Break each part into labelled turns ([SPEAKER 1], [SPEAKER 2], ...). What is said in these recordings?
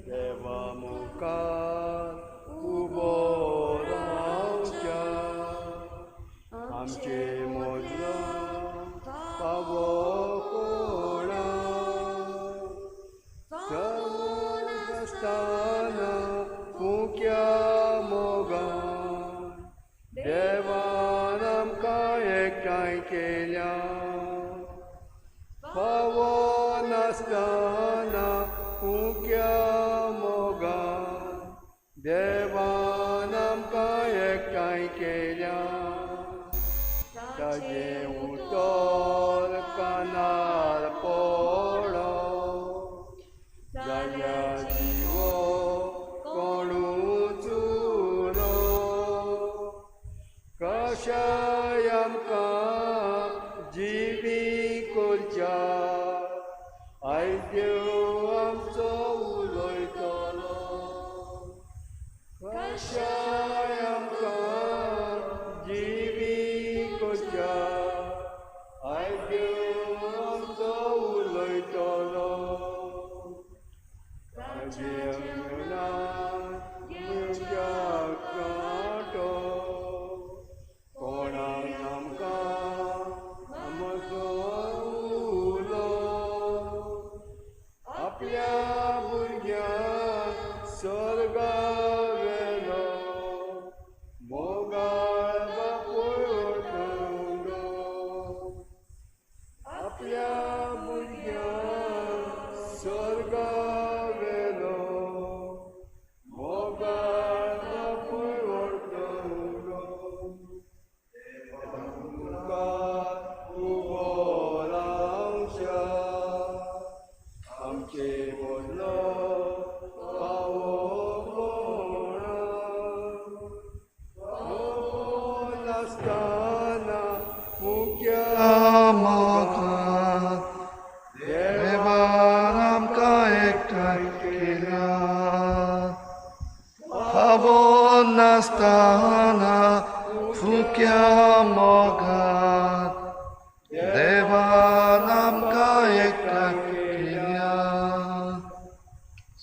[SPEAKER 1] देवा मुखार उबो रावच्या आमचे मोदलो पावो कोणा नासतना फुक्या मोगान देवान आमकां एकठांय केल्या पावो नासतना फुक्या मोगान देवान आमकां एकठांय केल्या ताजें उतर कानार पडो जाल्यार जिवो कोणूच उरो कशाय आमकां जिवी करच्या आयज देव आमचो उलयतलो कशाय आमकां जिवी करच्या आयज देव आमचो उलयतलो ताजे अंगणांत येवच्या कांटो कोणाक आमकां आमचो उलो आपल्या भुरग्यांक स्वर्गावेलो मोगाळ बापूय वळखुंडो आपल्या भुरग्यांक स्वर्गावेलो मोगाळ बापूय वळखुंडो मुखार उबो रावच्या आमचे बदलो पावो कोणा पावो नासतना फुक्या
[SPEAKER 2] मोगान देवान आमकां एकठांय केल्या फावो नासतना फुक्या मोगान देवान आमकां एकठांय केल्या.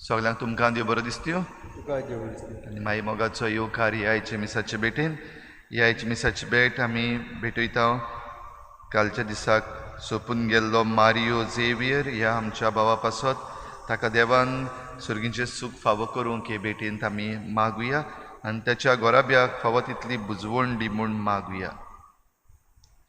[SPEAKER 2] सगल्यांक तुमकां देव बरो दिसत्यो
[SPEAKER 1] तुका देव दिसता.
[SPEAKER 2] आनी मागीर मोगाचो येवकार ह्या आयच्या मिसाचे भेटेन. ह्या आयच्या मिसाची भेट आमी भेटयता. कालच्या दिसाक सोंपून गेल्लो मारियो झेवियर ह्या आमच्या भावा पासत ताका देवान सुर्गींचें सूख फावो करूंक हे भेटेंत आमी मागुया आनी ताच्या गोराब्याक फावो तितली बुजवण दी म्हूण मागुया.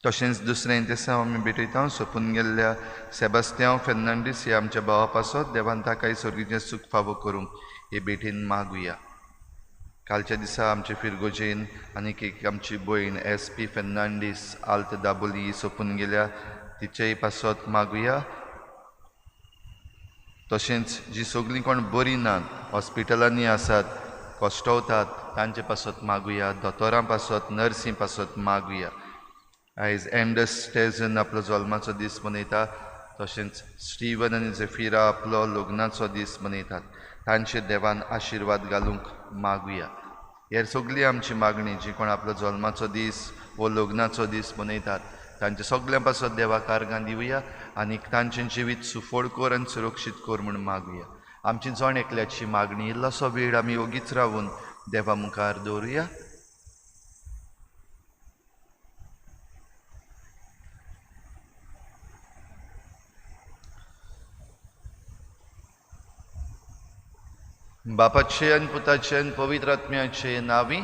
[SPEAKER 2] तशेंच दुसरें दिसा आमी भेटयता सोंपून गेल्ल्या सेबास्त्यांव फेर्नांडीस ह्या आमच्या भावा पासत देवान ताकाय सुर्गीचें सूख फावो करूंक हे भेटेन मागुया. कालच्या दिसा आमचे फिरगोजेन आनीक एक आमची भयण एस पी फेर्नांडीस आल्त दाबोली सोंपून गेल्या तिचेय पासत मागुया. तशेंच जी सगळीं कोण बरीं नात हॉस्पिटलांनी आसात कश्टवतात तांचे पासत मागुया. दोतोरां पासत नर्सी पासत मागुया. आयज एंडस स्टेजन आपलो जल्माचो दीस मनयता. तशेंच स्टीवन आनी झेफिरा आपलो लग्नाचो दीस मनयतात. तांचे देवान आशिर्वाद घालूंक मागुया. हेर सगळी आमची मागणी जी कोण आपलो जल्माचो दीस वो लग्नाचो दीस मनयतात तांचे सगळ्यां पासत देवाक आर्गां दिवया आनी तांचें जिवीत सुफळ कर आनी सुरक्षीत कर म्हूण मागुया. आमची जण एकल्याची मागणी इल्लोसो वेळ आमी ओगीच रावून देवा मुखार दवरुया. बापाचे आनी पुताचे आनी पवित्र आत्म्याचे नांवी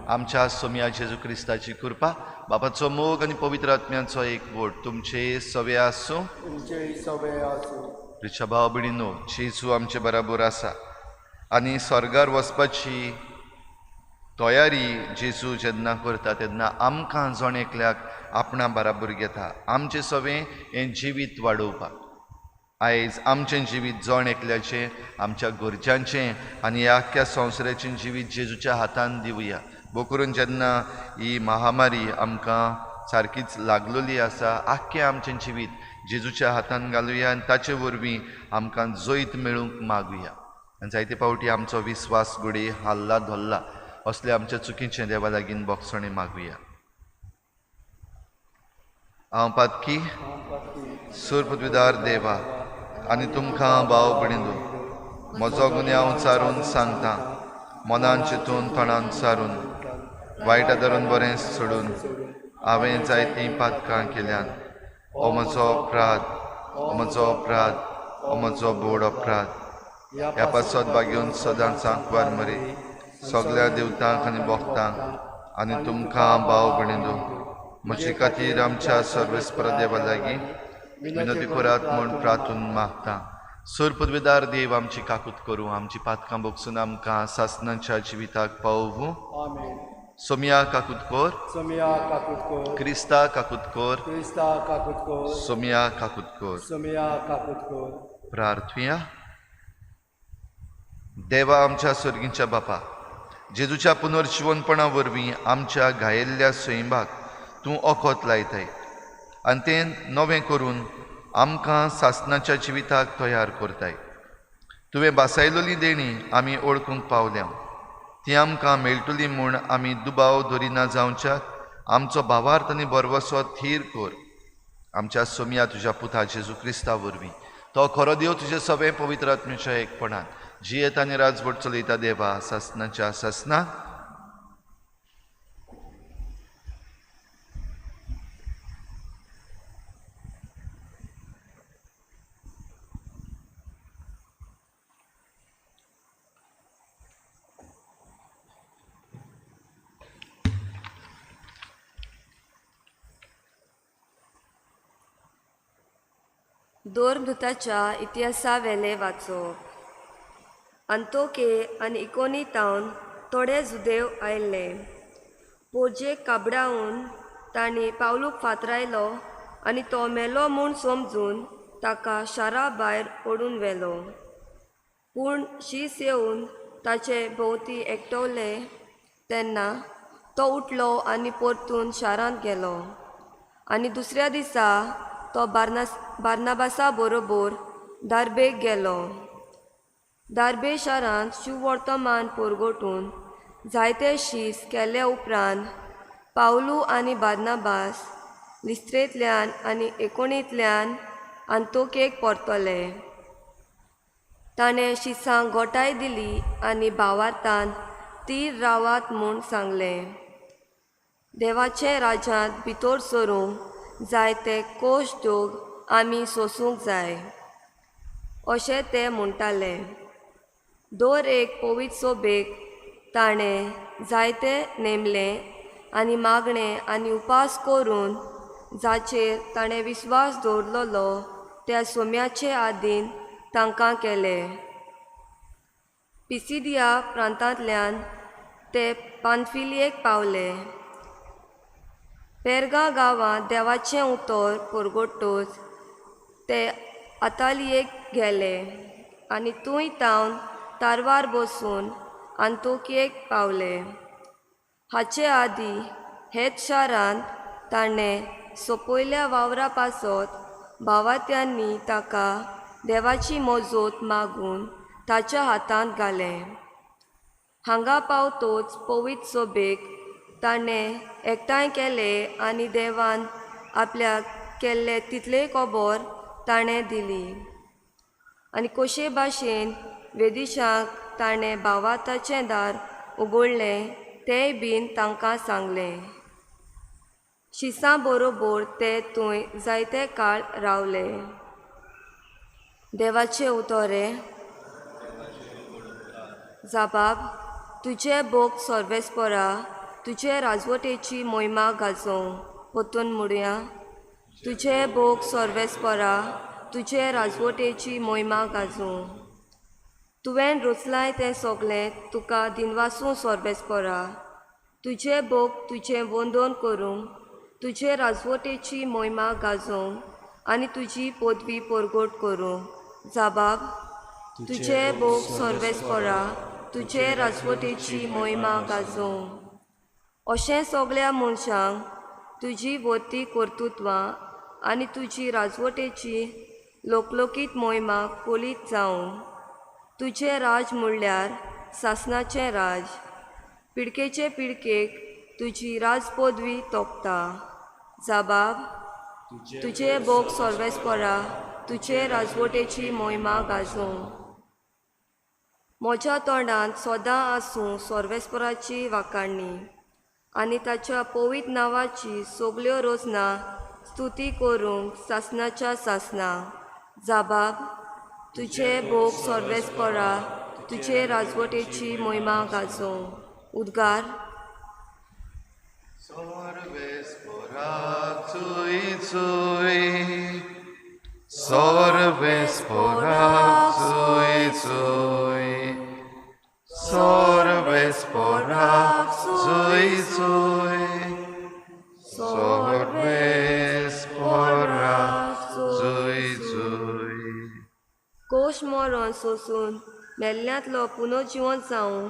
[SPEAKER 2] आमच्या सोम्या जेजू क्रिस्ताची कृपा, बापाचो मोग आनी पवित्र आत्म्याचो एकवट तुमचे सवे आसूं.
[SPEAKER 1] तुमचे सवे आसूं.
[SPEAKER 2] प्रिच्या भाव भयणीनो, जेजू आमचे बराबर आसा आनी स्वर्गार वचपाची तयारी जेजू जेन्ना करता तेन्ना आमकां जण एकल्याक आपणा बराबर घेता आमचें सवें हें जिवीत वाडोवपाक. आयज आमचें जिवीत जण एकल्याचें, आमच्या गरजांचें आनी ह्या आख्ख्या संवसाराचें जिवीत जेजूच्या हातान दिवया. करून जेन्ना ही महामारी आमकां सारकीच लागलेली आसा आख्खें आमचें जिवीत जेजूच्या हातान घालुया आनी ताचे वरवीं आमकां जैत मेळूंक मागुया. आनी जायते फावटी आमचो विस्वास घडये हाल्ला धोल्ला असले आमच्या चुकीचें देवा लागीं बोगसणें मागुया. हांव पातकी सुरपृथ्वीदार देवा आनी तुमकां भाव भयणींनो म्हजो गुन्यांव चारून सांगता, मनान चिंतून तोंडान सारून वायट धरून बरें सोडून हांवें जायतीं पातकां केल्यात. हो म्हजो अपराध, हो म्हजो अपराध, हो म्हजो बोड अपराध. ह्या पासत बागेवन सदांच आंकवार मरे सगळ्या देवतांक आनी भक्तांक आनी तुमकां भाव भयणींनो म्हजे खातीर आमच्या सर्वेस्पर देवा लागीं विनंती करात म्हूण प्रार्थून मागता. सोर पदवेदार देव आमची काकूत करूं, आमची पातकां भोगसून आमकां सासणाच्या जिविताक पावोवं. सोमिया काकूत कर,
[SPEAKER 1] सोमिया काकूत कर,
[SPEAKER 2] क्रिस्ता काकूत कर,
[SPEAKER 1] क्रिस्ता काकूत कर,
[SPEAKER 2] सोमिया काकूत कर,
[SPEAKER 1] सोमिया काकूत कर.
[SPEAKER 2] प्रार्थुया. देवा आमच्या सर्गीच्या बापा, जेजूच्या पुनर्जिवनपणा वरवीं आमच्या घायेल्ल्या सैमाक तूं ओखद लायताय आनी तें नवें करून आमकां सासणाच्या जिविताक तयार करताय. तुवें बासायलोली देणी आमी ओळखूंक पावल्या, ती आमकां मेळटली म्हूण आमी दुबाव धरिना जावच्याक आमचो भावार्थ आनी भरवसो थीर कर. आमच्या सोमया तुज्या पुता जेजू क्रिस्ता वरवीं, तो खरो देव तुजे सगळें पवित्र आत्म्याच्या एकपणान जियेत आनी राजवट चलयता देवा सासणाच्या सासना.
[SPEAKER 3] दोरमृताच्या इतिहासावेलें वाचप. अंतोके आनी इकोनितावन थोडे जुदेव आयिल्ले. पोरजेक काबडावन तांणी पावलूक फातरायलो आनी तो मेलो म्हूण समजून ताका शारा भायर ओडून व्हेलो. पूण शीस येवन ताचे भोंवती एकटवले तेन्ना तो उठलो आनी परतून शारांत गेलो. आनी दुसऱ्या दिसा तो बार्नाबासा बरोबर दार्बेक गेलो. दार्बे शारांत शुवर्तमान परगटून जायते शीस केले उपरांत पावलू आनी बार्नाबास लिस्त्रेंतल्यान आनी एकोणींतल्यान आंतोकेक परतले. ताणें शिसांक गोठाय दिली आनी भावार्थान तीर रावात म्हूण सांगलें. देवाचे राज्यांत भितर सरूंक जायते कोश दोग आमी सोसूंक जाय अशें ते म्हणटाले. दर एक पवित्र सोबेक ताणें जायते नेमलें आनी मागणें आनी उपास करून जाचेर ताणें विस्वास दवरलेलो त्या सोम्याचे आदीन तांकां केले. पिसिदिया प्रांतांतल्यान ते पानफिलियेक पावले. पेरगा गांवांत देवाचें उतर परगटतच ते आतालियेक गेले आनी थंय तावन तारवार बसून आंतोकेक पावले. हाचे आदीं हेच शारांत ताणें सोंपयल्या वावरा पासत भावात्यांनी ताका देवाची मजत मागून ताच्या हातांत घालें. हांगा पावतोच पवित्र सोबेक ताणें एकठांय केले आनी देवान आपल्याक केल्ले तितलें खबर ताणें दिली. आनी कशे भाशेन वेदिशांक ताणें भावार्थाचें दार उगडलें तेंय बीन तांकां सांगलें. शिसां बरोबर ते थंय जायते काळ रावले. देवाचें उतोरें. जाबाब, तुजे भोग सर्वेस्परा तुजे राजवटेची मोहिमा गाजोवं. परतून म्हणुया. तुजे भोग सर्वेस्परा तुजे राजवटेची मोहिमा गाजोवं. तुवें रचलाय तें सगळें तुका दिनवासूं सर्वेस्परा. तुजे भोग तुजें वंदन करूंक, तुजे राजवटेची मोहिमा गाजोवंक आनी तुजी पदवी परगट करूंक. जाबाब, तुजे भोग सर्वेस्परा तुजे राजवटेची मोहिमा गाजोवं. अशें सगळ्या मनशांक तुजी वती कर्तृत्वां आनी तुजी राजवटेची लोकलोकीत मोहिमा कोलीत जावं. तुजें राज म्हणल्यार सासणाचें राज, पिळगेचे पिळगेक तुजी राजपदवी तोपता. जाबाब, तुजे भोग सर्वेस्परा तुजे राजवटेची मोहिमा गाजोवं. म्हज्या तोंडांत सदां आसूं सर्वेस्पराची वाखाणणी आनी ताच्या पवित्र नांवाची सगल्यो रोजना स्तुती करूंक सासणाच्या सासना. जाबाब, तुजे भोग सर्वेस्परा, तुजे राजवटेची मोहिमा गाजोवं. उद्गार. कोश मरण सोसून मेल्ल्यांतलो पुनर्जिवन जावं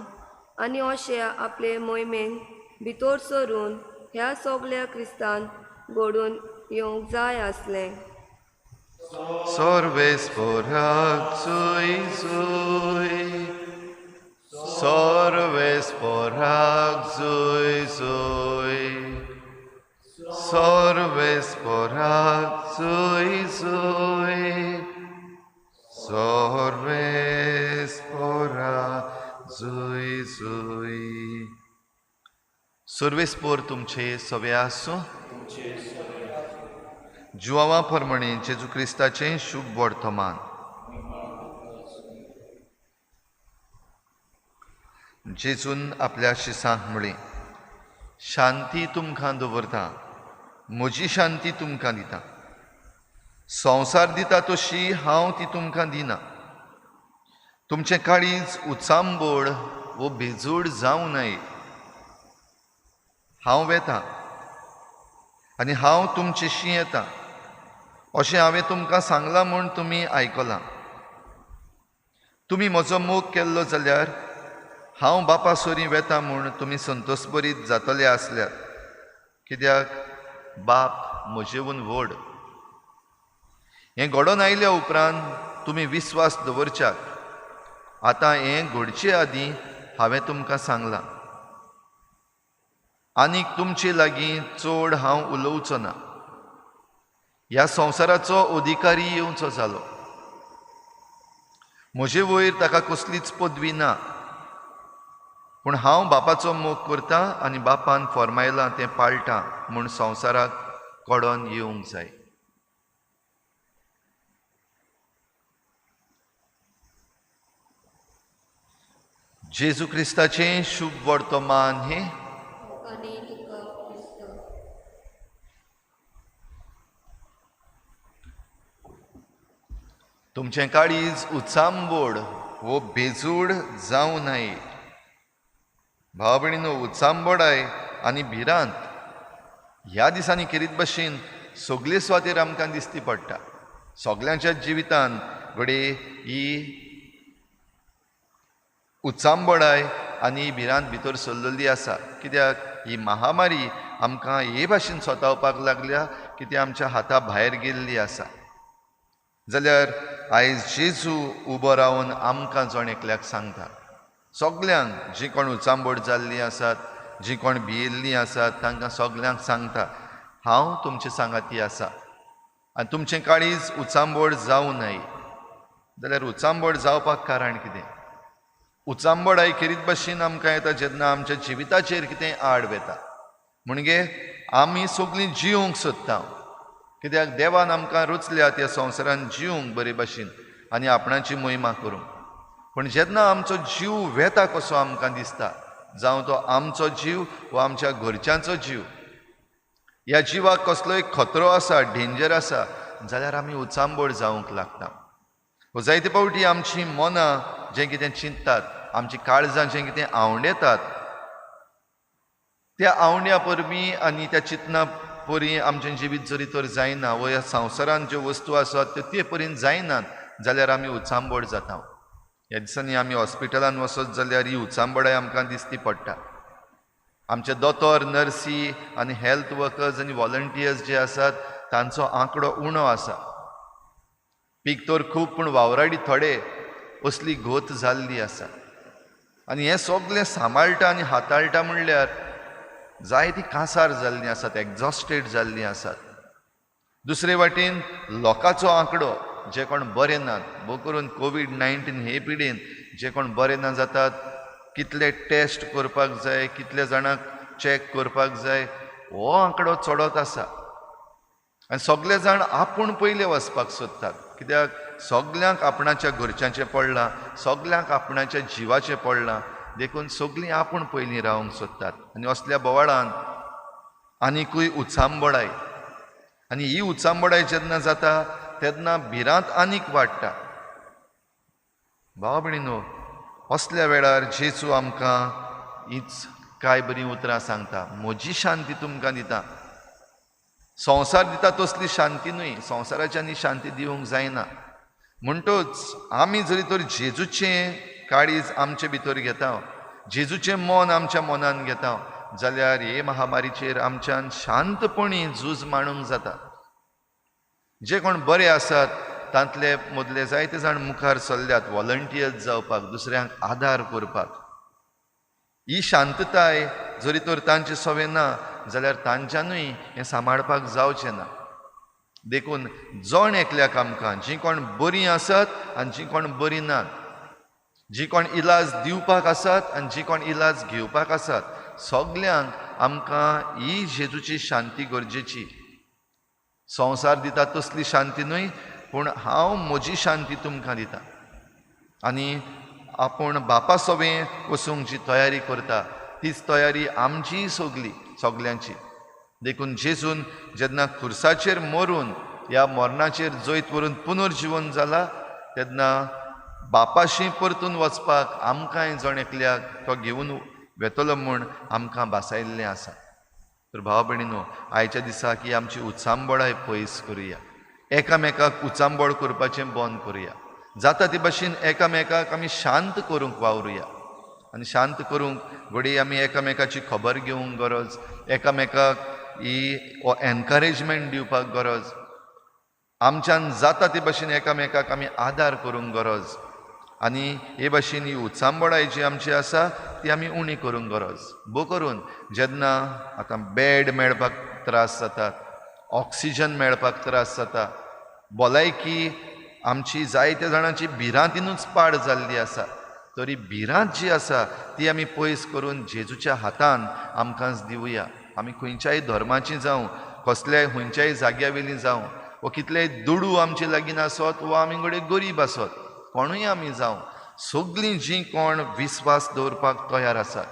[SPEAKER 3] आनी अशें आपले मोहिमेक भितर सरून ह्या सगल्या क्रिस्तान घडून येवंक जाय आसलें.
[SPEAKER 2] सर्वेस्पराक चोय चोय, सर्वेस्पराक चोय चोय, सर्वेस्पराक चोय चोय, सर्वेस्पराक चोय चोय. सर्वेस्पर तुमचे सवे आसूं. जुआवा प्रमाणे जेजू क्रिस्ताचें शुभ वर्तमान. जेजून आपल्या शिसांक म्हळें, शांती तुमकां दवरता, म्हजी शांती तुमकां दिता. संवसार दिता तशी हांव ती तुमकां दिना. तुमचें काळीज उचांबोड वो बेजोड जावं नये. हांव वेता आनी हांव तुमचेशी येता अशें हांवें तुमकां सांगलां म्हूण तुमी आयकलां. तुमी म्हजो मोग केल्लो जाल्यार हांव बापा सरीं वेता म्हूण तुमी संतोषभरीत जातले आसल्यात, कित्याक बाप म्हजेवून व्हड. हें घडोवन आयल्या उपरांत तुमी विस्वास दवरच्याक आतां हें घडचे आदीं हांवें तुमकां सांगलां. आनीक तुमचे लागीं चड हांव उलोवचो ना. ह्या संवसाराचो अधिकारी येवचो जालो. म्हजे वयर ताका कसलीच पदवी ना, पूण हांव बापाचो मोग करतां आनी बापान फर्मायलां तें पाळटां म्हूण संवसाराक कडोन येवंक जाय. जेजू क्रिस्ताचें शुभ वर्तमान हें. तुमचें काळीज उचांबोड वो बेजूड जावं नये. भाव भयणीनो, उचांबोडाय आनी भिरांत ह्या दिसांनी खेरीत भशेन सगळे सुवातेर आमकां दिसती पडटा. सगल्यांच्या जिवितांत घडये ही उचांबोडाय आनी भिरांत भितर सरलेली आसा, कित्याक ही महामारी आमकां हे भाशेन स्वतावपाक लागल्या की ती आमच्या हाता भायर गेल्ली आसा. जाल्यार आयज जेजू उबो रावन आमकां जण एकल्याक सांगता, सगल्यांक जीं कोण उचांबोड जाल्लीं आसात, जीं कोण भियेल्लीं आसात, तांकां सगल्यांक सांगता, हांव तुमचे सांगाती आसा आनी तुमचें काळीज उचांबोड जावं नये. जाल्यार उचांबोड जावपाक कारण कितें? उचांबोडाय खेरीत भशेन आमकां येता जेन्ना आमच्या जिविताचेर कितें आड वेता. म्हणजे आमी सगळीं जिवंक सोदता, कित्याक देवान आमकां रचल्या त्या संवसारान जिवंक बरे भशेन आनी आपणाची मोहिमा करूंक. पूण जेन्ना आमचो जीव वेता कसो आमकां दिसता, जावं तो आमचो जीव वा आमच्या घरच्यांचो जीव, ह्या जिवाक कसलोय खतरो आसा, डेंजर आसा, जाल्यार आमी उचांबोड जावंक लागता. जायते फावटी आमची मनां जें कितें चिंततात, आमची काळजां जें कितें आंवडेतात, त्या आंवड्या परवीं आनी त्या चिंतना परी आमचें जिवीत जरी तर जायना वा ह्या संवसारान ज्यो वस्तू आसात त्यो ते परीन जायनात जाल्यार आमी उचांबोड जाता. ह्या दिसांनी आमी हॉस्पिटलान वचत जाल्यार ही उचांबोडाय आमकां दिसती पडटा. आमचे दोतोर, नर्सी आनी हेल्थ वर्कर्स आनी वॉलंटियर्स जे आसात तांचो आंकडो उणो आसा. पीक तर खूब पूण वावराडी थोडे असली गोत जाल्ली आसा. आनी हें सगळें सांबाळटा आनी हाताळटा म्हणल्यार जायतीं कांसार जाल्लीं आसात, एग्जॉस्टेड जाल्लीं आसात. दुसरे वाटेन लोकांचो आंकडो जे कोण बरे नात, भोव करून कोवीड-19 हे पिडेन जे कोण बरे ना जातात कितले टेस्ट करपाक जाय, कितले जाणांक चॅक करपाक जाय, हो आंकडो चडत आसा. आनी सगळे जाण आपूण पयले वचपाक सोदतात, कित्याक सगल्यांक आपणाच्या घरच्यांचें पडलां, सगल्यांक आपणाच्या जिवाचें पडलां, देखून सगळीं आपूण पयलीं रावंक सोदतात. आनी असल्या बोवाळान आनिकूय उचांबळाय, आनी ही उचांबळाय जेन्ना जाता तेन्ना भिरांत आनीक वाडटा. भाव भयणीनो, असल्या वेळार जेजू आमकां हीच कांय बरीं उतरां सांगता, म्हजी शांती तुमकां दिता. संवसार दिता तसली शांती न्हय, संवसाराच्यानी शांती दिवंक जायना. म्हणटच आमी जरी तर जेजूचें काळीज आमचे भितर घेता, जेजूचें मन आमच्या मनान घेता, जाल्यार हे महामारीचेर आमच्यान शांतपणी झूज मांडूंक जाता. जे कोण बरे आसात तांतले मदले जायते जाण मुखार सरल्यात वॉलंटियर्स जावपाक, दुसऱ्यांक आदार करपाक. ही शांतताय जरी तर तांचे सवे ना जाल्यार तांच्यानूय हें सांबाळपाक जावचें ना. देखून जण एकल्याक आमकां जीं कोण बरीं आसात आनी जीं कोण बरीं नात, जीं कोण इलाज दिवपाक आसात आनी जीं कोण इलाज घेवपाक आसात, सगल्यांक आमकां ही जेजूची शांती गरजेची. संवसार दिता तसली शांती न्हय, पूण हांव म्हजी शांती तुमकां दिता. आनी आपूण बापा सवें वचूंक जी तयारी करता तीच तयारी आमची सगली सगल्यांची. देखून जेजून जेन्ना खुर्साचेर मरून ह्या मरणाचेर जैत व्हरून पुनर्जिवन जाला तेन्ना बापाशी परतून वचपाक आमकांय जण एकल्याक तो घेवन वेतलो म्हूण आमकां भासायल्लें आसा. तर भाव भयणीनो, आयच्या दिसाक ही आमची उचांबळाय पयस करुया, एकामेकाक उचांबळ करपाचें बंद करुया, जाता ते भाशेन एकामेकाक आमी शांत करूंक वावरुया. आनी शांत करूंक घडये आमी एकामेकाची खबर घेवंक गरज, एकामेकाक ही एनकरेजमेंट दिवपाक गरज, आमच्यान जाता ते भाशेन एकामेकाक आमी आदार करूंक गरज. आनी हे भाशेन ही उचांबळाय जी आमची आसा ती आमी उणी करूंक गरज. भो करून जेन्ना आतां बेड मेळपाक त्रास जातात, ऑक्सिजन मेळपाक त्रास जाता, भलायकी आमची जायत्या जाणांची भिरांतीनूच पाड जाल्ली आसा, तरी भिरांत जी आसा ती आमी पयस करून जेजूच्या हातान आमकांच दिवया. आमी खंयच्याय धर्माची जावं, कसल्याय खंयच्याय जाग्या वयली जावं, वा कितलेय दुडू आमचे लागीं आसत वा आमी घडये गरीब आसत, कोणूय आमी जावं, सगळीं जीं कोण विस्वास दवरपाक तयार आसात,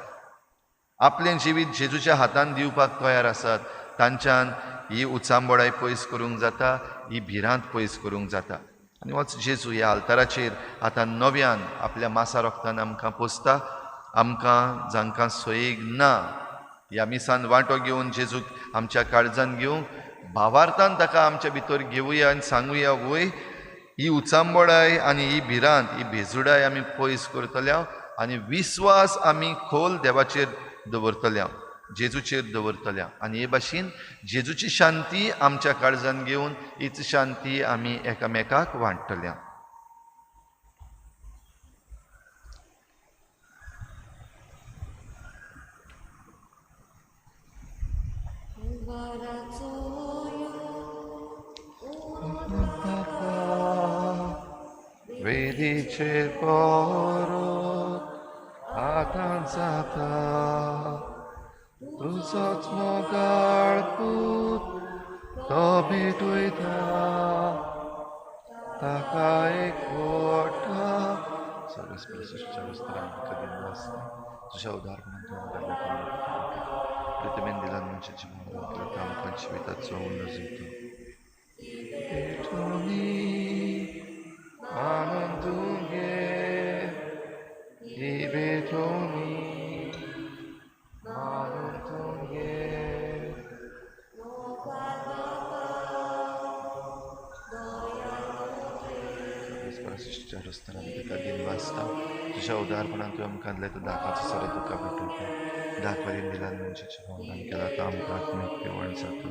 [SPEAKER 2] आपलें जिवीत जेजूच्या हातान दिवपाक तयार आसात, तांच्यान ही उचांबळाय पयस करूंक जाता, ही भिरांत पयस करूंक जाता. आनी वच जेजू ह्या आल्ताराचेर आतां नव्यान आपल्या मासा रोगतान आमकां पोसता. आमकां जांकां सोयीक ना ह्या मिसान वांटो घेवन जेजूक आमच्या काळजान घेवंक भावार्थान ताका आमच्या भितर घेवया आनी सांगुया, वय ही उचांबळाय आनी ही भिरांत, ही भेजुडाय आमी पयस करतल्या आनी विस्वास आमी खोल देवाचेर दवरतल्या, जेजूचेर दवरतल्या. आनी हे भाशेन जेजूची शांती आमच्या काळजान घेवन हीच शांती आमी एकामेकाक वांट्टल्या. वेदीचेर परत आतां जाता तुजोच मोगाळ पूत तो भेटयता, ताका एक वटा तुज्या उदाहरणान प्रतिमेन दिला मनशाची आमकां जिविताचो उणो तुज्या उदारपणान तुवें आमकां दिलें तो दाकाचो सरो तुका भेटयता, दाखवलीन दिला मनशाच्या भावनान केला तो आमकां आत्मीक जेवण जाता.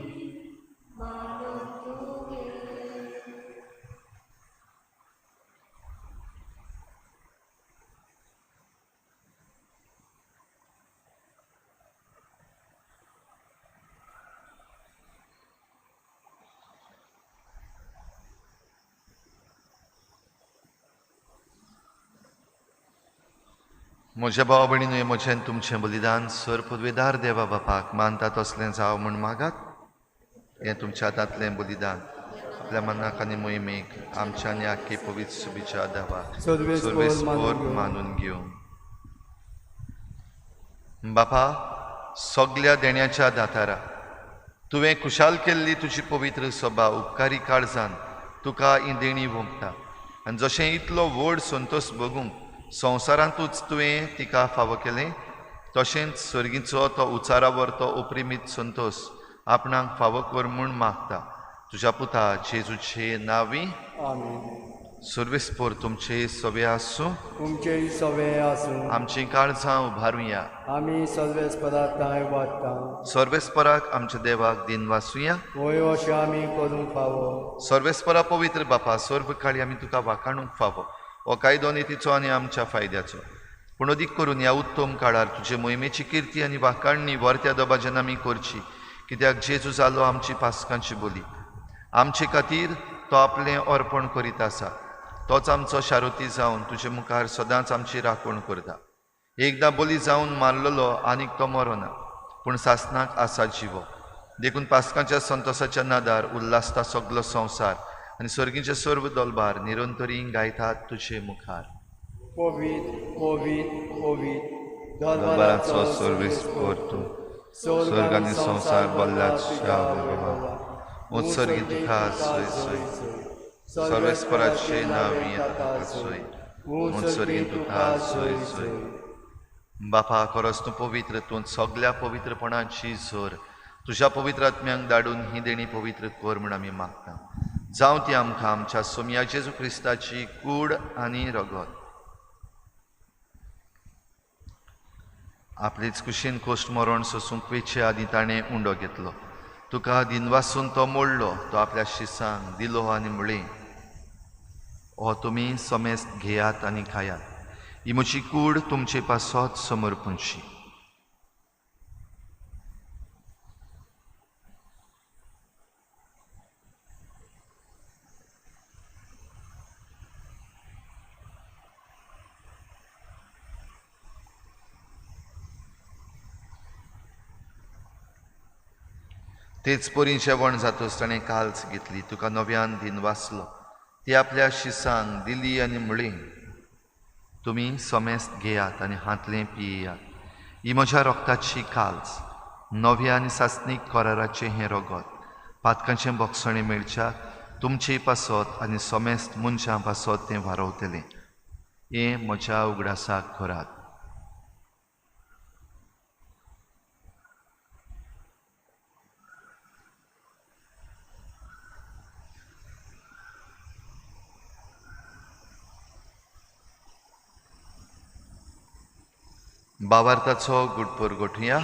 [SPEAKER 2] म्हज्या भावा भयणीनूय म्हजें तुमचें बलिदान सर पदवेदार देवा बापाक मानता तसलें जावं म्हूण मागात. हें तुमच्या हातांतलें बलिदान आपल्या मनाक आनी मोहिमेक आमच्या आनी आख्खे पवित्र सुबीच्या देवाक सर्वेस्पोर मानून घेवं. बापा, सगल्या देण्याच्या दातारा तुवें खुशाल केल्ली तुजी पवित्र सभा उपकारी काळजान तुका ही देणी वोंपता आनी जशें इतलो व्हड संतोश भोगूंक संवसारांतूच तुवें तिका फावो केलें तशेंच सर्गीचो तो उचारावर तो उपरिमीत संतोश आपणाक फावो कर म्हूण मागता. तुज्या पुता जेजूचे नांवी
[SPEAKER 1] आमेन.
[SPEAKER 2] सर्वेस्पोर तुमचे सवे आसूं,
[SPEAKER 1] तुमचेय सवे आसूं.
[SPEAKER 2] आमचीं काळजां उबारुया,
[SPEAKER 1] आमी सर्वेस्पराक थांय वाडटा.
[SPEAKER 2] सर्वेस्पराक आमच्या देवाक दिन वासुया,
[SPEAKER 1] वय अशें आमी करूंक फावो.
[SPEAKER 2] सर्वेस्परा पवित्र बापा, सर्व काळी आमी तुका वाखाणूंक फावो. हो कायदो नितीचो आनी आमच्या फायद्याचो, पूण अदीक करून ह्या उत्तम काळार तुजे मोहिमेची किर्ती आनी वाखाणणी वर्त्या दबाज्यान आमी करची, कित्याक जेजू जालो आमची पासकांची बोली. आमचे खातीर तो आपलें अर्पण करीत आसा, तोच आमचो शारुती जावन तुजे मुखार सदांच आमची राखण करता. एकदां बोली जावन मारलेलो आनीक तो मरोना, पूण सासणाक आसा जिवो. देखून पासकांच्या संतोसाच्या नादार उल्हासता सगलो संवसार आनी सर्गीचे सर्व दलबार निरंतरी गायतात तुजे मुखार.
[SPEAKER 1] पवित्र पवित्र पवित्र
[SPEAKER 2] दरबाराचो सर्वेस्पोर तूं, स्वर्ग आनी संवसार बल्ल्याच्या बाबा उत्सर्गी तुका सोय सोय. सर्वेस्पराचे नांवी येता सोय, उत्सर्गी तुका सोय सोय. बापा, खरोच तूं पवित्र, तूं सगल्या पवित्रपणाची जोर. तुज्या पवित्र आत्म्यांक धाडून ही देणी पवित्र कर म्हूण आमी मागता. जावं ती आमकां आमच्या सोमया जेजू क्रिस्ताची कूड आनी रगत. आपलेच कुशीन कोश्ट मरण सोसूंक वेचे आदीं ताणें उंडो घेतलो, तुका दिनवासून तो मोडलो, तो आपल्या शिसांक दिलो आनी म्हळें, हो तुमी समेस्त घेयात आनी खायात, ही म्हजी कूड तुमचे पासत समर्पणशी. तेच परी जेवण जातच ताणें काल्स घेतली, तुका नव्यान दिन वाचलो, ती आपल्या शिसांक दिली आनी म्हळें, तुमी समेस्त घेयात आनी हांतलें पियेयात, ही म्हज्या रक्ताची काल्स, नव्या आनी सासणीक कराराचें हें रगत, पातकांचें बक्षणें मेळच्याक तुमचे पासत आनी समेस्त मनशां पासत तें वारवतलें. हें म्हज्या उगडासाक करात. बावार्थाचो गुटपोर गोठया,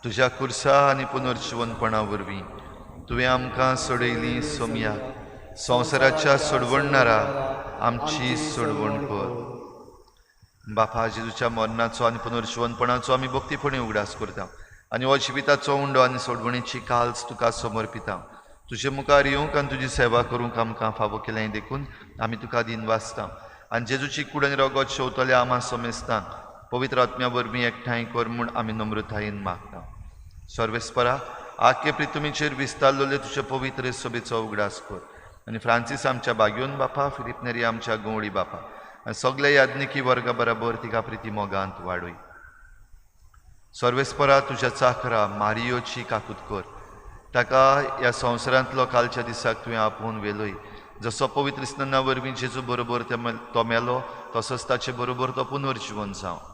[SPEAKER 2] तुज्या कुर्सा आनी पुनर्जिवनपणा वरवीं तुवें आमकां सोडयली सोमया, संवसाराच्या सोडवणणारा आमची सोडवण कर. बापा, जेजूच्या मरणाचो आनी पुनर्जिवनपणाचो आमी भक्तीपणी उगडास करता आनी हो जिविताचो उंडो आनी सोडवणीची काल्स तुका समर्पिता. तुजे मुखार येवंक आनी तुजी सेवा करूंक आमकां फावो केलें देखून आमी तुका दिन वाचता आनी जेजूची कूड आनी रगत शेवतल्या आमा समेस्तांक पवित्र आत्म्या वरवीं एकठांय कर म्हूण आमी नम्रतायेन मागता. सर्वेस्परा, आख्खे प्रितुमीचेर विस्तारलेले तुजे पवित्र सभेचो उगडास कर आनी फ्रांसीस आमच्या बाग्योन बापा, फिलीप नेरी आमच्या गवळी बापा आनी सगल्या याज्ञिकी वर्गा बराबर तिका प्रिती मोगांत वाडय. सर्वेस्परा, तुज्या चाकरा मारियोची काकूत कर, ताका ह्या संवसारांतलो कालच्या दिसाक तुवें आपोवन व्हेलोय. जसो पवित्र स्नाना वरवीं जेजू बरोबर तो मेलो तसोच ताचे बरोबर तो पुनर्जिवन जावं.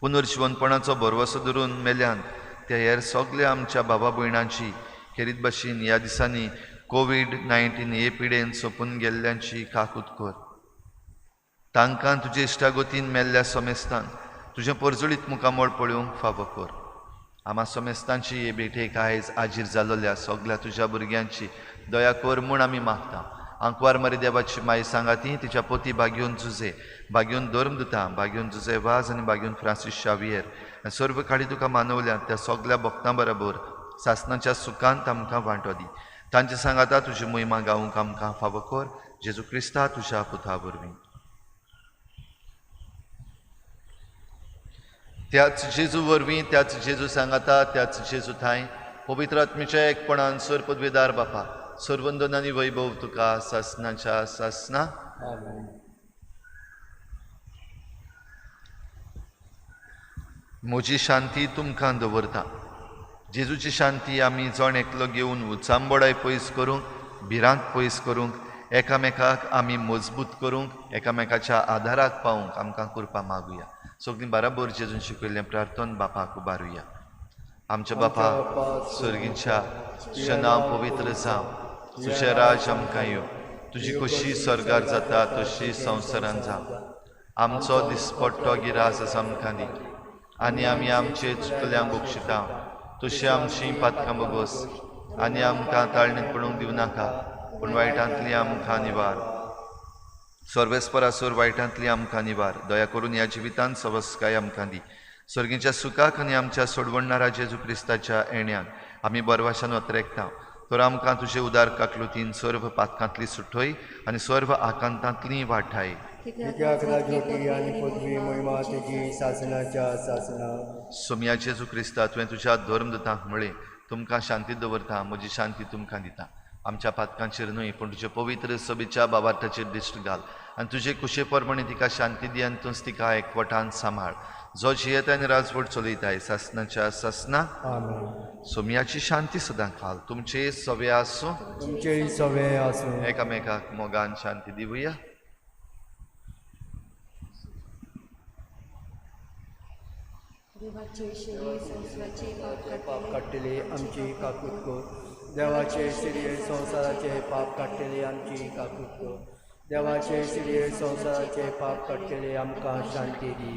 [SPEAKER 2] पुनर्जिवनपणाचो भरवसो धरून मेल्यान त्या हेर सगल्या आमच्या बाबा भयणांची खेरीत भाशेन ह्या दिसांनी कोवीड-19 हे पिडेन सोंपून गेल्ल्यांची काकूत कर. तांकां तुजे इश्टागतीन मेल्ल्या समेस्तान तुजें परजळीत मुखामळ पळोवंक फावो कर. आमा समेस्तांची हे भेटेक आयज आजीर जाल्ल्या सगल्या तुज्या भुरग्यांची दया कर म्हूण आमी मागता. आंकवार मारी देवाची माई सांगाती, तिच्या पोती बाग्योन जुजे, बाग्योन धर्मदुता, बाग्योन जुजे वाज आनी बाग्योन फ्रांसीस शावियर आनी सर्व काळी तुका मानवल्या त्या सगल्या भक्तां बरोबर सासणाच्या सुखांत आमकां वांटो दी. तांचे सांगाता तुजी मोहिमा गावूंक आमकां फावो कर, जेजू क्रिस्ता तुज्या पुता वरवीं. त्याच जेजू वरवीं, त्याच जेजू सांगाता, त्याच जेजू थांय पवित्र आत्मेच्या एकपणान सर पदवेदार बापा सर्वंदन आनी वैभव तुका सासनाच्या सासना. म्हजी शांती तुमकां दवरता. जेजूची शांती आमी जण एकलो घेवन उचांबोडाय पयस करूंक, भिरांत पयस करूंक, एकामेकाक आमी मजबूत करूंक, एकामेकाच्या आदाराक पावूंक आमकां कृपा मागुया. सगळीं बराबर जेजून शिकयल्लें प्रार्थन बापाक उबारुया. आमच्या बापा स्वर्गीच्या, तुजें नांव पवित्र जावं, तुजें राज आमकां येवं, तुजी खोशी स्वर्गार जाता तशी संवसारान जावं. आमचो दिसपट्टो गिरास आमकां दी आनी आमी आमचे चुकल्यांक बक्षिता तशी आमची पातकां बगोस आनी आमकां ताळणीत पडूंक दिवं नाका, पूण वायटांतली आमकां निवार. सर्वेस्परासोर वायटांतली आमकां निवार. दया करून ह्या जिवितांत सवस्काय आमकां दी. स्वर्गीच्या सुखाक आनी आमच्या सोडवणणारा जेजू क्रिस्ताच्या येण्याक आमी बरवाशान वत्रेकता. तर आमकां तुजे उदार काकलुतीन सर्व पातकांतली सुटय आनी सर्व आकांतांतली वाठाय. सोमया जेजू क्रिस्ता, तुवें तुज्या धर्मदूतांक म्हळें, तुमकां शांती दवरता, म्हजी शांती तुमकां दिता. आमच्या पातकांचेर न्हय पूण तुजे पवित्र सभेच्या बाबार्थाचेर दिश्ट घाल आनी तुजे कुशे प्रमाणे तिका शांती दी आनी तूंच तिका एकवटान सांबाळ. जो जियेता आनी राजवट चलयताय सासनाच्या सासना. सोमयाची शांती सदां घाल. तुमचे सवे आसूं,
[SPEAKER 1] तुमचेय सवे आसूं.
[SPEAKER 2] एकामेकाक मोगान शांती दिवया.
[SPEAKER 1] पाप काडटले आमची काकूत कर. देवाचे सिरिये संवसाराचे पाप काडटले आमची काकूत कर. देवाचे सिरिये संवसाराचे पाप काडटले आमकां शांती दी.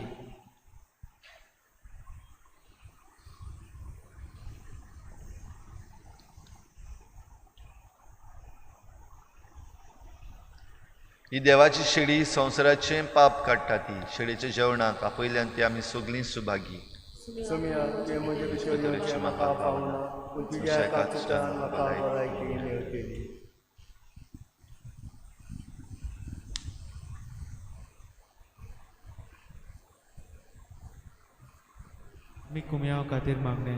[SPEAKER 2] ही देवाची शेळी संवसाराचें पाप काडटा. ती शेळीच्या जेवणाक आपयल्यान ती आमी सगळीं सुभागी.
[SPEAKER 1] सोमया, तुवें म्हजे भितर येवचें म्हाका फावना, पूण तुज्या एका उतरान म्हाका भलायकी मेळटली.
[SPEAKER 4] मी कुमयाव खातीर मागणें.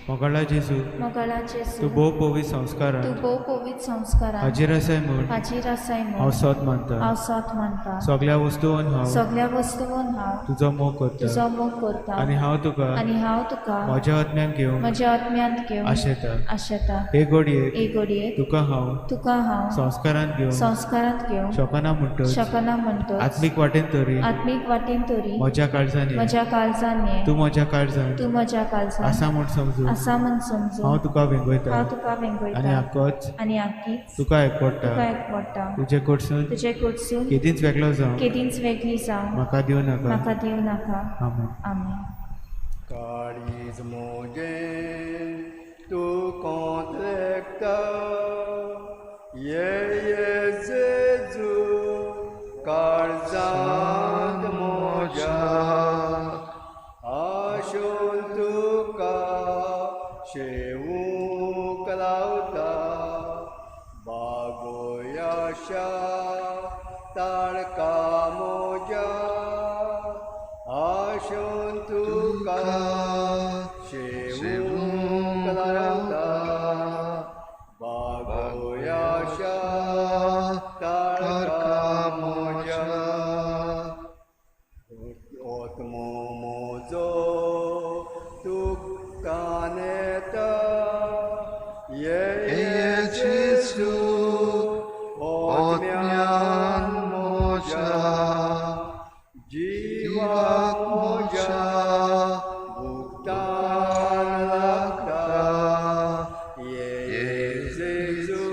[SPEAKER 4] मोगाळा जेजू,
[SPEAKER 5] मोगाळा जेजू,
[SPEAKER 4] तूं भोव पवित्र संस्कारान,
[SPEAKER 5] तूं भोव पवित्र संस्कारान
[SPEAKER 4] हाजीर आसाय म्हूण,
[SPEAKER 5] हाजीर आसाय म्हूण
[SPEAKER 4] हांव सोत मानता,
[SPEAKER 5] हांव सोत मानता.
[SPEAKER 4] सगळ्या वस्तून हांव,
[SPEAKER 5] सगळ्या वस्तून हांव
[SPEAKER 4] तुजो मोग करता,
[SPEAKER 5] तुजो मोग करता.
[SPEAKER 4] आनी हांव तुका,
[SPEAKER 5] आनी हांव तुका
[SPEAKER 4] म्हज्या आत्म्यान घेवंक,
[SPEAKER 5] म्हज्या आत्म्यांत घेवंक
[SPEAKER 4] आशेता,
[SPEAKER 5] आशेता.
[SPEAKER 4] हे घडयेक,
[SPEAKER 5] हे घडयेक
[SPEAKER 4] तुका हांव,
[SPEAKER 5] तुका हांव
[SPEAKER 4] संस्कारांत घेवंक,
[SPEAKER 5] संस्कारांत घेवंक
[SPEAKER 4] शकना म्हणटच,
[SPEAKER 5] शकना म्हणटच,
[SPEAKER 4] आत्मीक वाटेन तरी,
[SPEAKER 5] आत्मीक वाटेन तरी
[SPEAKER 4] म्हज्या काळजान,
[SPEAKER 5] म्हज्या काळजान ये,
[SPEAKER 4] तूं म्हज्या काळजान,
[SPEAKER 5] तूं म्हज्या काळजान
[SPEAKER 4] आसा म्हूण समजून,
[SPEAKER 5] आसा म्हूण समजून
[SPEAKER 4] हांव तुका वेंगयता,
[SPEAKER 5] हांव तुका वेंगयता.
[SPEAKER 4] आनी आकोच,
[SPEAKER 5] आनी आकीच
[SPEAKER 4] तुका एकवटा,
[SPEAKER 5] तुका एकवटा.
[SPEAKER 4] तुजे कडसून,
[SPEAKER 5] तुजे कडसून
[SPEAKER 4] केदींच वेगळो जावं,
[SPEAKER 5] केदींच वेगळी जावं
[SPEAKER 4] म्हाका दिवं नाका,
[SPEAKER 5] म्हाका दिवं नाका.
[SPEAKER 4] आमेन.
[SPEAKER 5] आमेन.
[SPEAKER 1] काळीज म्हजें तूं कोंत्रेकता, ये ये जेजू काळजांत म्हज्या आशोन तुका शेवूंक लावता. बागोयाशा ताळका म्हज्या आशोन तुका शेवूंक लावता. बागोयाशा ताळका म्हज्या आत्मो म्हजो तुका नेता, ये ये जेजू आत्म्यान म्हज्या जिवाक म्हज्या भुगतान लागता. ये ये जेजू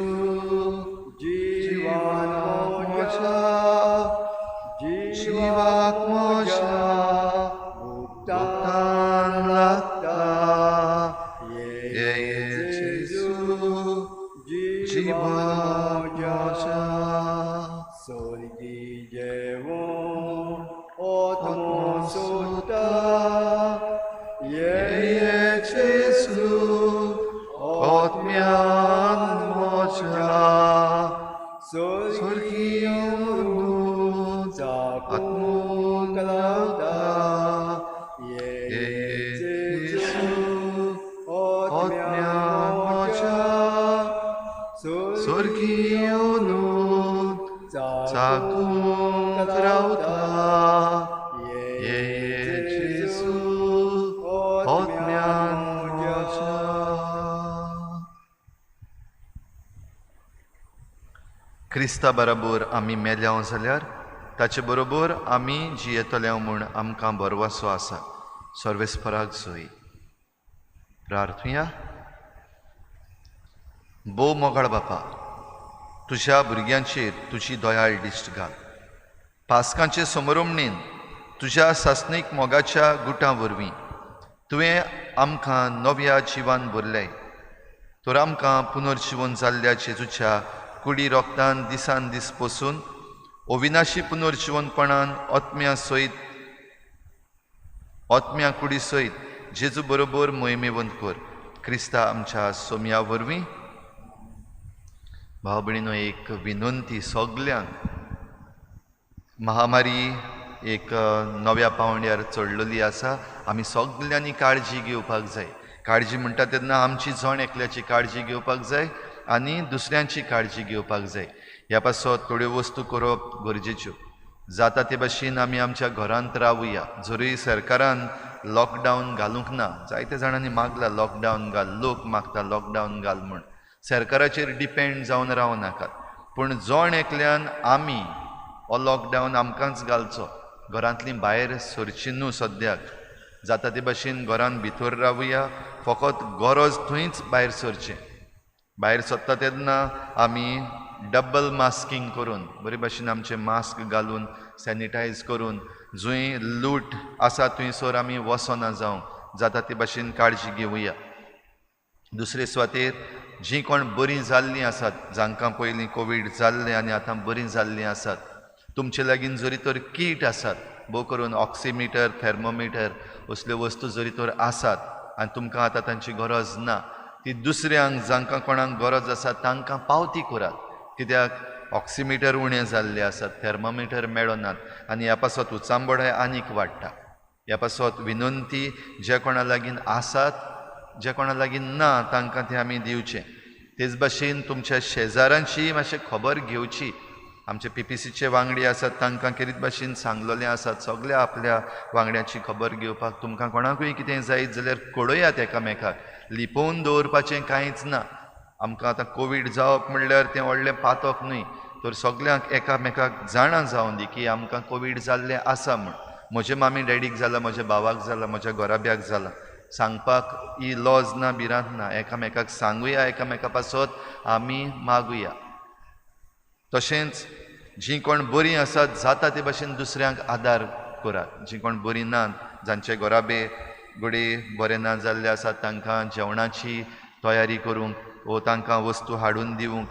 [SPEAKER 1] जिवान म्हज्या जिवाक म्हज्या भुगतान लागता. ये ये जेजू जिवान म्हज्या स्वर्गी जेवण आत्मो सोदता. ये ये जेजू
[SPEAKER 2] आत्म्यान म्हज्या
[SPEAKER 1] स्वर्गीय अमृत चाकूंक लावता. ये
[SPEAKER 2] स्वर्गीय चाकूंक रावता. ये जेजू आत्म्यान म्हज्या. क्रिस्ता बरोबर आमी मेल्याव जाल्यार ताचे बरोबर आमी जियेतले म्हूण आमकां भरवसो आसा. सर्वेस्पराक सोय. प्रार्थुया. भोव मोगाळ बापा, तुज्या भुरग्यांचेर तुजी दयाळ दिश्ट घाल. पास्कांचे समरोमणेन तुज्या सासणीक मोगाच्या गुटां वरवीं तुवें आमकां नव्या जिवान भरलें. तर आमकां पुनर्जिवन जाल्ल्या जेजूच्या कुडी रोगतान दिसान दीस पसून अविनाशी पुनर्जिवनपणान आत्म्या सयत आत्म्या कुडी सयत जेजू बरोबर मोहिमेवंत कर. क्रिस्ता आमच्या सोम्या वरवीं. भाव भयणीनो, एक विनंती सगल्यांक. महामारी एक नव्या पावंड्यार चडलेली आसा. आमी सगल्यांनी काळजी घेवपाक जाय. काळजी म्हणटा तेन्ना आमची जण एकल्याची काळजी घेवपाक जाय आनी दुसऱ्यांची काळजी घेवपाक जाय. ह्या पासत थोड्यो वस्तू करप गरजेच्यो. जाता ते भाशेन आमी आमच्या घरांत रावया. जरूय सरकारान लॉकडावन घालूंक ना, जायते जाणांनी मागला लॉकडावन घाल, लोक मागता लॉकडावन घाल म्हूण. सरकाराचेर डिपेंड जावन रावं नाकात, पूण जण एकल्यान आमी हो लॉकडावन आमकांच घालचो. घरांतलीं भायर सरची न्हू सद्याक. जाता ते भाशेन घरांत भितर रावया. फकत गरज थंयच भायर सरचें. भायर सरता तेन्ना आमी डबल मास्कींग करून बरे भाशेन आमचें मास्क घालून सॅनिटायज करून जंय लूट आसा थंयसर आमी वचना जावं. जाता ते भाशेन काळजी घेवया. दुसरे सुवातेर जीं कोण बरीं जाल्लीं आसात, जांकां पयलीं कोवीड जाल्लें आनी आतां बरीं जाल्लीं आसात, तुमचे लागीं जरी तर कीट आसात, भोव करून ऑक्सिमिटर, थॅर्मोमिटर असल्यो वस्तू जरी तर आसात आनी तुमकां आतां तांची गरज ना, ती दुसऱ्यांक जांकां कोणाक गरज आसा तांकां पावती करात. कित्याक ऑक्सिमिटर उणें जाल्ले आसात, थॅर्मोमिटर मेळनात आनी ह्या पासत उचांबळाय आनीक वाडटा. ह्या पासत विनंती, जे कोणा लागीं आसात, जे कोणा लागीं ना तांकां तें आमी दिवचें. तेच भाशेन तुमच्या शेजारांची मातशें खबर घेवची. आमचे पीपीसीचे वांगडी आसात तांकां खेरीत भाशेन सांगलेलें आसात सगल्या आपल्या वांगड्यांची खबर घेवपाक. तुमकां कोणाकूय कितें जायत जाल्यार कळयात एकामेकाक. लिपोवन दवरपाचें कांयच ना. आमकां आतां कोवीड जावप म्हणल्यार तें व्हडलें पातक न्हय, तर सगल्यांक एकामेकाक जाणा जावन दी की आमकां कोवीड जाल्लें आसा म्हूण. म्हजे मामी डॅडीक जाला, म्हज्या भावाक जाला, म्हज्या घराब्याक जाला, सांगपाक ही लॉज ना, भिरांत ना. एकामेकाक सांगुया, एकामेका पासत आमी मागुया. तशेंच जीं कोण बरीं आसात जाता ते भाशेन दुसऱ्यांक आदार करात. जीं कोण बरीं नात, जांचे घराबे घडये बरें ना जाल्ले आसात, तांकां जेवणाची तयारी करूंक वो तांकां वस्तू हाडून दिवंक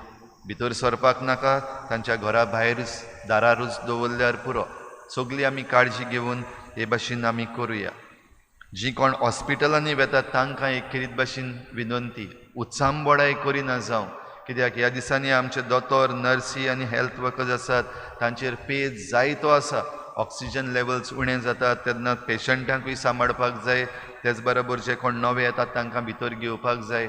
[SPEAKER 2] भितर सरपाक नाका, तांच्या घरा भायरूच दारारूच दवरल्यार पुरो. सगळी आमी काळजी घेवन हे भाशेन आमी करुया. जीं कोण हॉस्पिटलांनी वेतात तांकां एक खेरीत भाशेन विनंती, उचांबळाय करिना जावं. कित्याक ह्या दिसांनी आमचे दोतोर, नर्सी आनी हेल्थ वर्कर्स आसात तांचेर पेज जायतो आसा. ऑक्सिजन लेवल्स उणें जातात तेन्ना पेशंटांकूय सांबाळपाक जाय, तेच बरोबर जे कोण नवे येतात तांकां भितर घेवपाक जाय.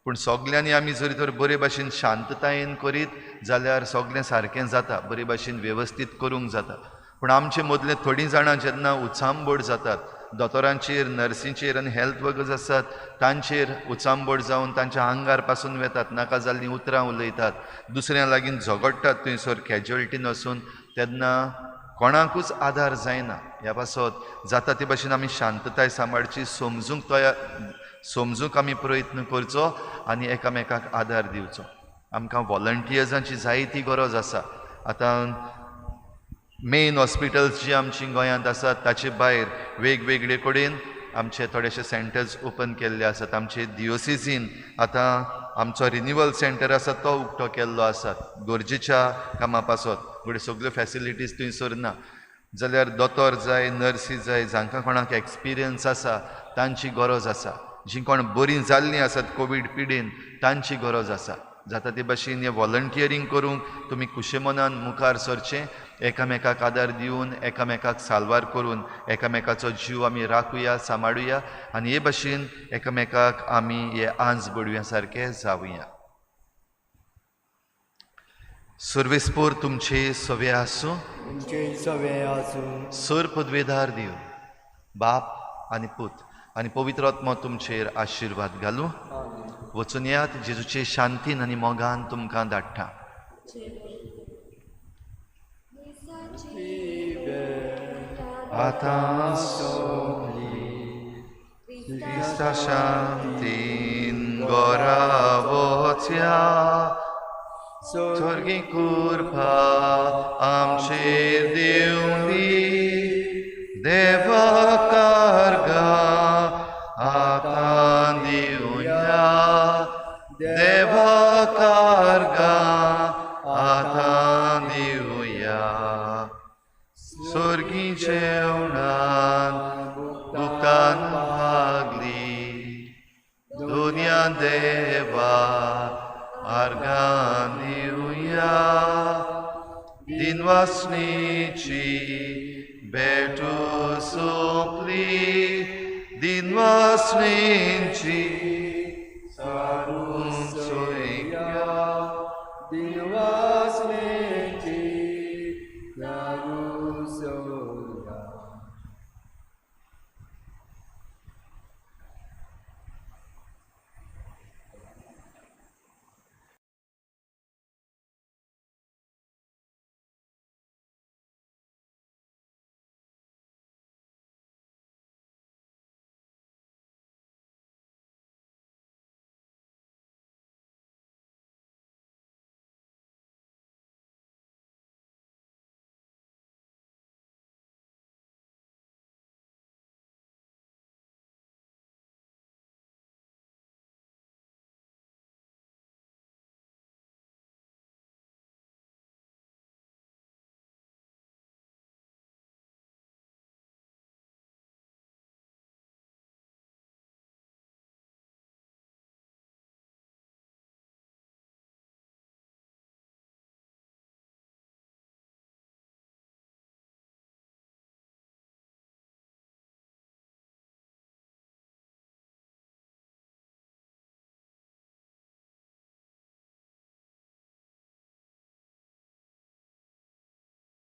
[SPEAKER 2] पूण सगल्यांनी आमी जरी तर बरे भाशेन शांततायेन करीत जाल्यार सगळें सारकें जाता, बरे भाशेन वेवस्थीत करूंक जाता. पूण आमचे मदले थोडीं जाणां जेन्ना उचांबळ जातात, दोतोरांचेर, नर्सींचेर आनी हेल्थ वर्कर्स आसात तांचेर उचांबळ जावन तांच्या आंगार पासून वेतात, नाका जाल्लीं उतरां उलयतात, दुसऱ्यां लागीं झगडटात थंयसर कॅज्युअलिटीन वचून, तेन्ना कोणाकूच आदार जायना. ह्या पासत जाता ते भाशेन आमी शांतताय सांबाळची, समजूंक तयार समजूंक आमी प्रयत्न करचो आनी एकामेकाक आदार दिवचो. आमकां वॉलंटियर्सांची जायती गरज आसा. आतां मेन हॉस्पिटल्स जी आमची गोंयांत आसात ताचे भायर वेगवेगळे कडेन आमचे थोडेशे सेंटर्स ओपन केल्ले आसात. आमचे डिओसीसीन आतां आमचो रिन्युअल सेंटर आसा तो उक्तो केल्लो आसा गरजेच्या कामा पासत. घडये सगळ्यो फॅसिलिटीज थंयसर ना जाल्यार दोतोर जाय, नर्सी जाय, जांकां कोणाक एक्सपिरियन्स आसा तांची गरज आसा. जीं कोण बरीं जाल्लीं आसात कोवीड पिडेन तांची गरज आसा. जाता ते भाशेन हें वॉलंटियरींग करूंक तुमी खुशे मनान मुखार सरचें, एकामेकाक आदार दिवन, एकामेकाक साल्वार करून एकामेकाचो जीव आमी राखुया, सांबाळुया आनी हे भाशेन एकामेकाक आमी हे आंज बडव्या सारके जावया. सर्वेस्पोर तुमचे सवे आसूं,
[SPEAKER 1] तुमचे सवे आसूं.
[SPEAKER 2] सर पदवेदार दिव बाप आनी पूत आनी पवित्र आत्मो तुमचेर आशिर्वाद घालूं. वचून येयात, जेजूचे शांतीन आनी मोगान तुमकां धाडटा. आतां सोंपली क्रिस्ता शांतीन गोरा वचया, स्वर्गी कृपा आमचेर दिवंदी, देवा कारगा आतां दिवया, देवा कारगा आतां दिवया. स्वर्गी जेवणान दुकान भागली, दुनिया देवा आर्गां दिवया, दिनवासणेची भेटू सोंपली, दिनवासणेची